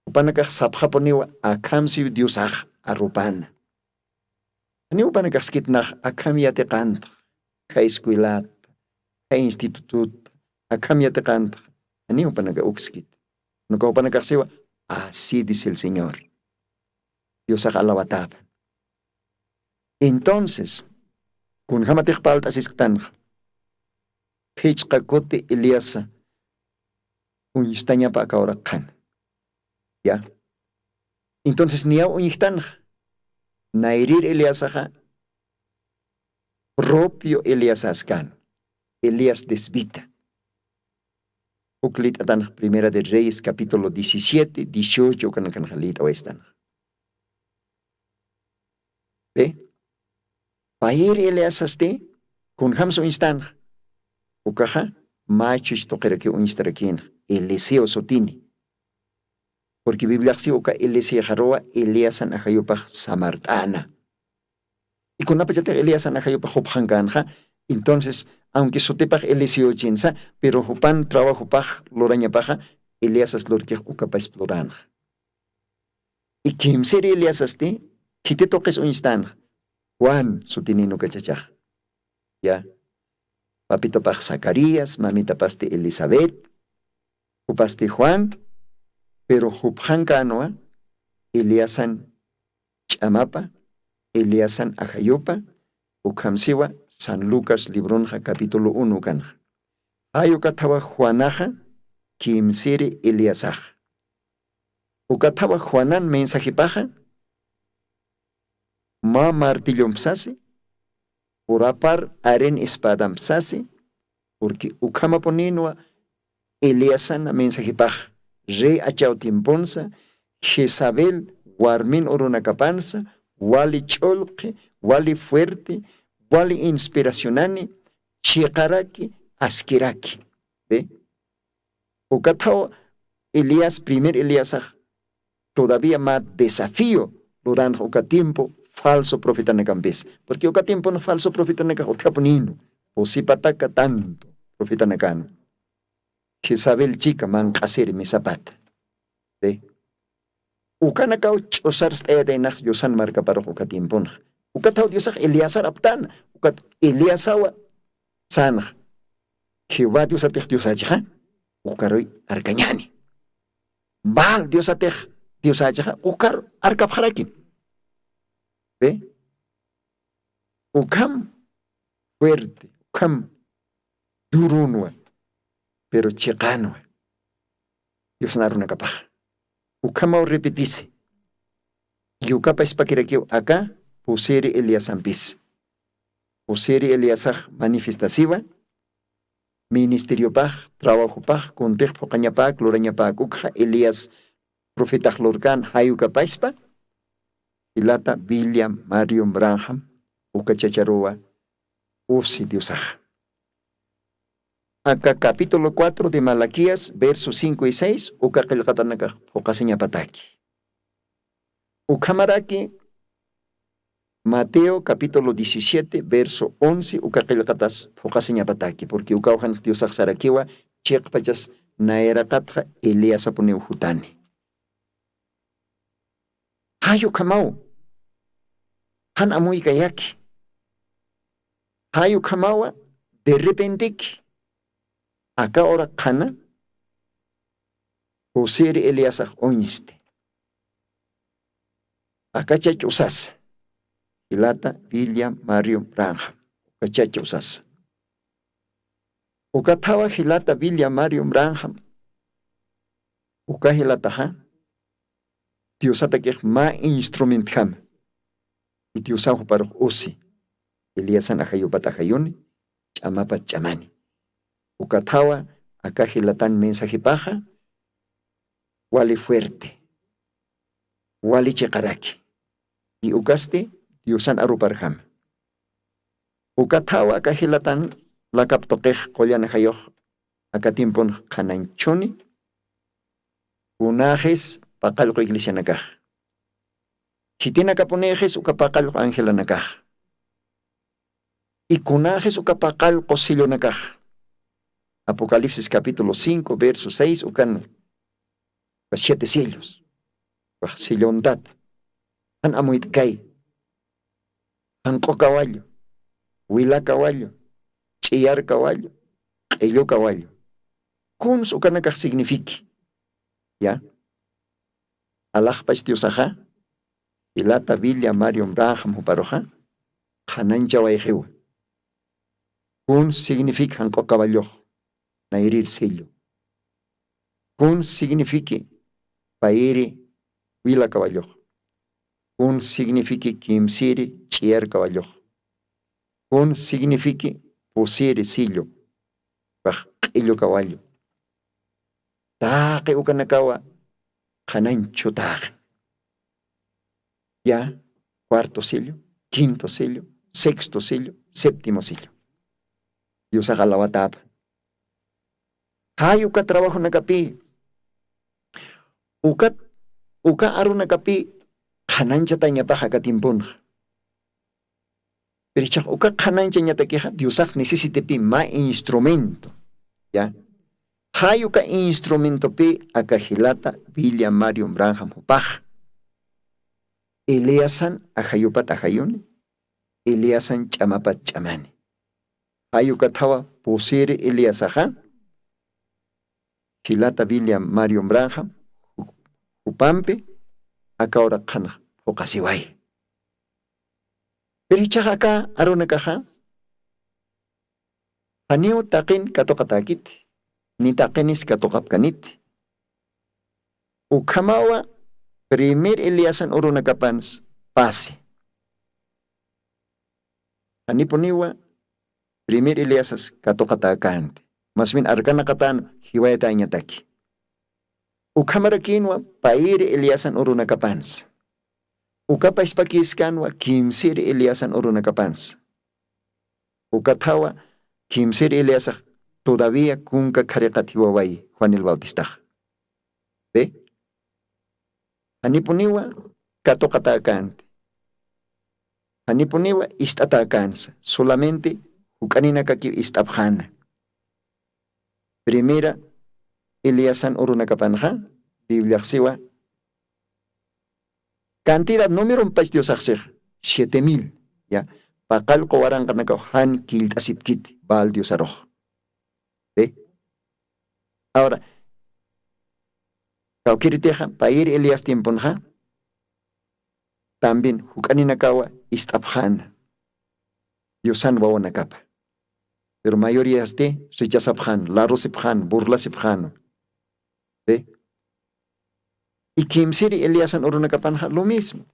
Jupanakax sapxapuniwa akhamsiw diosax arupana. Janiw jupanakaxskit nax akham yatiqantax, kha escuelata, kha institututa akham yatiqantax. Janiw jupanaka ukskit. Nuka jupanakaxsiwa así dice el señor. Diosax alawatapan. Entonces, kunjamatix palt'asisktanxa, phichqa kuti eliasa uñstañapa aka uraqxan. Ya. Entonces niyaw uñjtanxa, nayrir eliasaxa propio eliasaskan, elías desvita. Uk lit'atanxa primera de reyes capítulo diecisiete dieciocho ukanakanxa lit'awaystanxa. Payir eliasasti kunjamsa uñstanxa? Ukaxa machuch tuqirakiw uñstarakïnxa, eliseo sutini. Purqui bibliaxsiw uka eliseoxaruwa eliasan ajayupax samart'ana. Ikunapachatix eliasan ajayupax jupxankänxa. Entonces aunque sutipax eliseochinsa, pero jupan trabajopax lurañapaxa eliasas lurkix ukapaspa luranxa. Ikimsiri eliasasti khiti tuqis uñstanxa, juan sutinin ukachachaxa. Ya. Papitapax zacarías, mamitapasti elisabet, jupasti juan. Pero jupxankänwa eliasan ch'amapa, eliasan ajayupa. Ukhamsiwa san lucas libronxa capítulo uno ukanxa. Jay ukathawa juanaxa kimsiri eliasaxa. Ukathawa juanan mensajipaxa mä martillompsasi, urapar arin espadampsasi. Purqui ukhamapuninwa eliasana mensajipaxa, rey achaw tiemponsa, jezabel warmin urunakapansa, wali ch'ulqi, wali fuerti, wali inspiracionani, chiqaraki, askiraki. Ukathaw elías primer eliasax todavía mä desafío luranxa uka tiempo falso profetanakampis. Purqui uka tiemponxa falso profetanakax utjapuninu, pusipataka tanto profetanakanu. Jezabel chika manq'asiri misapata. Ukanakaw ch'usarst'ayataynax yusan markaparux uka tiemponxa. Ukathaw diosax eliasar aptana, ukat eliasawa sanxa, jehová diosatix diosachixa ukaruy arkañani. Baal diosatix diosachixa ukar arkapxarakim. Ukham fuerte, ukham durunwa, pero chiqanwa diosnarunakapaxa. Ukhamaw repetisi. Yukapa ispakirakiw aka pusiri eliasampis. Pusiri eliasax manifestasiwa ministeriopax, trabajopax kuntix phuqañapäk lurañapäk ukxa elías profetax lurkan jayukapaspa. Jilata william marion branham ukachacharuwa usi diosax. Aka capítulo cuatro de malaquías verso cinco y seis uka qillqatanakax phuqasiñapataki. Ukhamaraki mateo capítulo diecisiete verso once uka qillqatas phuqasiñapataki purqui ukawxanx diosax sarakiwa chiqpachas nayraqatxa eliasapuniw jutani. Jay ukhamaw jan amuykayaki. Jay ukhamawa derrepenteki aka ura qhana pusiri eliasax uñsti. Aka chach usasa jilata william marion branham uka chach usasa. Ukathawa jilata william marion branham uka jilataxa diosatakix mä instrumentjama. Idiosaw juparux usi eliasan ajayupat ajayuni ch'amapat ch'amani. Ukathawa aka jilatan mensajipaxa wali fuerte wali chiqaraki. Y ukasti diosan aruparjama. Ukathawa aka jilatan lakaptuqix qullanajayux aka tiemponx qhananchuni. Kunaxis paqallqu iglesianakax khitinakapunixis uka paqallqu angelanakax. Ikunaxis uka paqallqu sellonakax apocalipsis capítulo cinco verso seis ukan uka siete sellos uka sellontata jan amuyt'kay. Janq'u kawallu wila kawallu ch'iyar kawallu q'illu kawallu. Kuns ukanakax signifiki ya alaxpach diosaxa jilata biblia marion braham juparuxa qhananchawayxiwa. Kun signifiki janq'u kawallux? Nayrir sillu. Kun signifiki payiri wila kawallux? Kun signifiki kimsiri ch'iyar kawallux? Kun signifiki pusiri sillu? Pax q'illu kawallu. Taqi ukanakawa qhananchu taqi. Ya, cuarto sillu, quinto sillu, sexto sillu, séptimo sillu. Yusax alawatapa. Jay uka trabajonakapi ukat uka arunakapi qhanañchatañapaxa aka timpunxa. Pirichax uka qhanañchañatakixa diosax necesitepi mä instrumento. Ya, jay uka instrumentopi aka jilata villa mario branham jupax. Eliasan ajayupat ajayuni. Eliasan ch'amapat ch'amani. Jay ukathawa pusiri eliasaxa jilata villa mario branham jupampi. Aka ura qhanax phuqasiway. Pirichaxa aka arunakaxa janiw taqin katuqatäkiti ni taqinis katuqapkaniti. Ukhamawa primer eliasan urunakapansa pasi. Janipuniwa primer eliasas katuqatäkänti. Masmin arkanaqatän jiwayatañataki. Ukhamarakinwa payiri eliasan urunakapansa. Ukapa ispakïskanwa kimsiri eliasan urunakapansa. Ukathawa kimsiri eliasax todavía kunka khariqat jiwawayi juan el bautistax. Ve. Janipuniwa katuqatäkänti. Janipuniwa ist'atäkänsa solamente juk'aninakakiw ist'apxäna. Primera eliasan urunakapanxa bibliaxsiwa cantidad numerompach diosaxsix siete mil. Ya, paqallqu waranqanakaw jan killt'asipkiti baal diosarux. Ve. Ahora kawkiritixa payir elias tiemponxa también juk'aninakawa ist'apxäna diosan wawanakapa. Pero mayoríasti rechazapxäna larusipxäna burlasipxäna. Ve. Ikimsiri eliasan urunakapanxa lo mismo.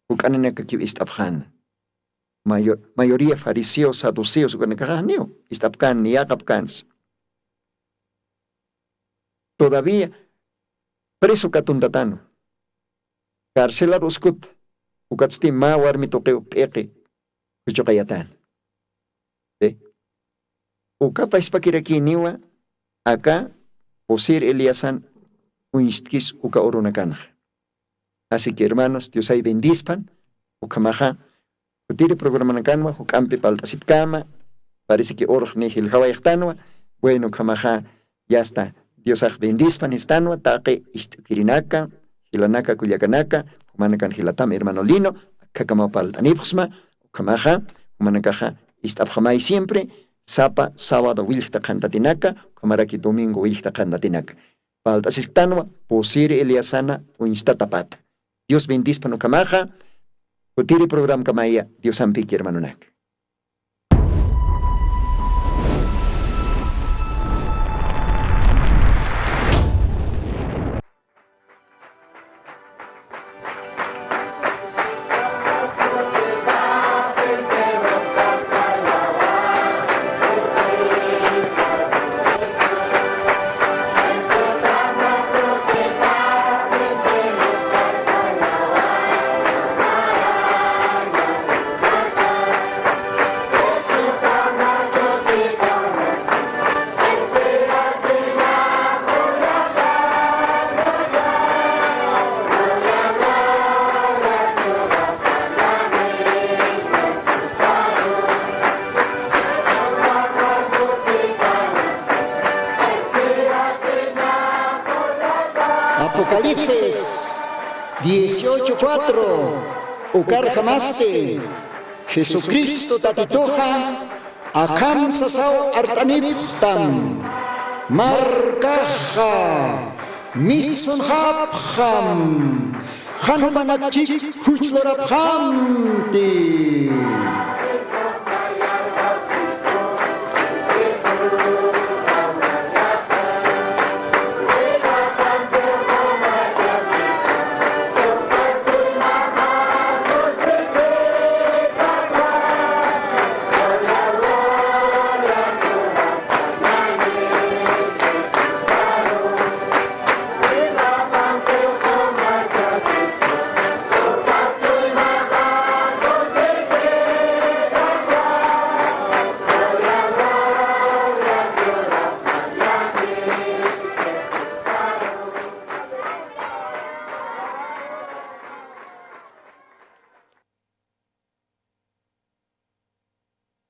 Juk'aninakakiw ist'apxäna. Mayoría fariseo saduceo sukanakaxaxniw ist'apkän niyaqapkänsa. Todavía preso katuntatanwa. Carcelar uskut ukatsti mä warmi tuqiw p'iqi kuchuqayatän. Ukapa ispakirakiniwa aka pusir eliasan uñstkis uka urunakanxa. Asiki hermanos diosay bendispan. Ukhamaxa kutiri programanakanwa juk'ampi palt'asipkama. Parisiki urxni jilxawayxtanwa. Bueno ukhamaxa yasta diosax bendispan istanwa taqi ist'ukirinaka jilanaka kullakanaka. Jumanakan jilatam hermano lino akakamaw palt'anipxsma. Ukhamaxa jumanakaxa ist'apxamay siempre sapa sabado willxta qhantatinaka ukhamaraki domingo willxta qhantatinaka. Palt'asisktanwa pusiri eliasana uñstatapata. Dios bendispan ukhamaxa. Kutiri programkamaya diosampiki hermanonaka. Apocalipsis dieciocho cuatro. Ukarjamasti jesucristo tatituxa akham sasaw art'anipxtam. Markaxa mistsunxapxam. Qan jumanakchik juch lurapxamti.